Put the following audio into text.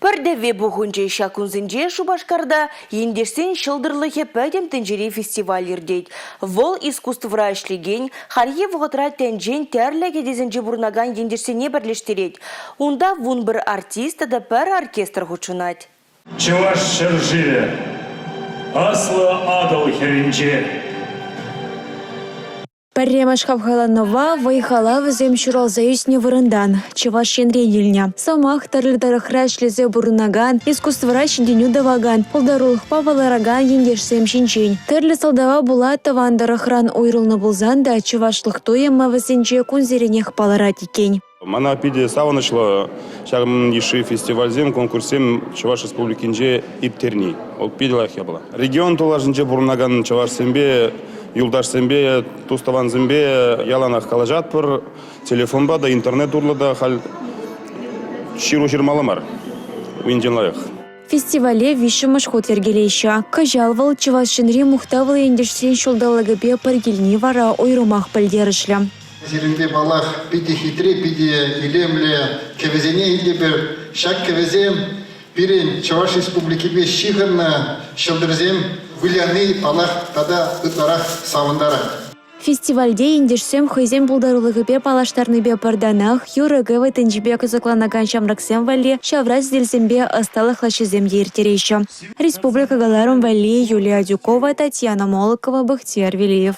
Пӗр тӗвве пухӑнчӗ ҫак кунсенче Шупашкарта Ентешсен ҫӑлтӑрлӑхӗ пӗтӗм тӗнчери фестиваль иртет. Вӑл искусствӑра ӗҫлекен, хальхи вӑхӑтра тӗнчен тӗрлӗ кӗтесӗнче пурӑнакан ентешсене пӗрлештерет. Унта 11 артист тата пӗр оркестр хутшӑнать. Чӑваш ҫӗршывӗ Аслӑ Атӑл хӗрринче. Пӗрремӗш хавхаланӑва, вӑй-хала вӗсем ҫуралса ӳснӗ вырӑнтан, Чӑваш Енрен илнӗ. Сӑмах тӗрлӗ тӑрӑхра ӗҫлесе пурӑнакан, искусствӑра ҫитӗнӳ тӑвакан, пултарулӑхпа палӑракан ентешсем ҫинчен. Тӗрлӗ сӑлтава пула тӑван тӑрӑхран уйрӑлнӑ пулсан та чӑвашлӑх туйӑмӗ вӗсенче кунсеренех палӑрать иккен. Мана питӗ савӑнӑҫлӑ ҫакӑн йышши фестивальсем, конкурссем Чӑваш Республикинче ирттерни. Вӑл питӗ лайӑх япала. Регион тулашӗнче пурӑнакан чӑвашсемпе, юлташсемпе, тус-тӑвансемпе яланах калаҫатпӑр. Телефонпа та, интернет урлӑ та халь ҫыру ҫырмалла мар. Енчен лайӑх. Фестивале виҫҫӗмӗш хут йӗркелеҫҫӗ. Кӑҫал вӑл Чӑваш Енри мухтавлӑ ентешсен ҫулталӑкӗпе пӗр килни вара уйрӑмах пӗлтерӗшлӗ. Сирӗнпе, паллах, питӗ хитре, питӗ илемлӗ кӗвӗсене илтӗпӗр. Ҫак кӗвӗсем пирӗн Чӑваш Республикипе ҫыхӑннӑ ҫӑлтӑрсем выляни, паллах, тата ытларах савӑнтарать. Фестивальте ентешсем хӑйсен пултарулӑхӗпе паллаштарнипе пӗр танах юрӑ-кӗвӗ тӗнчипе кӑсӑкланакан ҫамрӑксем валли ҫавра сӗтелсемпе ӑсталӑх лаҫҫисем те ирттереҫҫӗ. Республика кӑларӑм валли Юлия Адюкова, Татьяна Молокова, Бахтияр Велиев.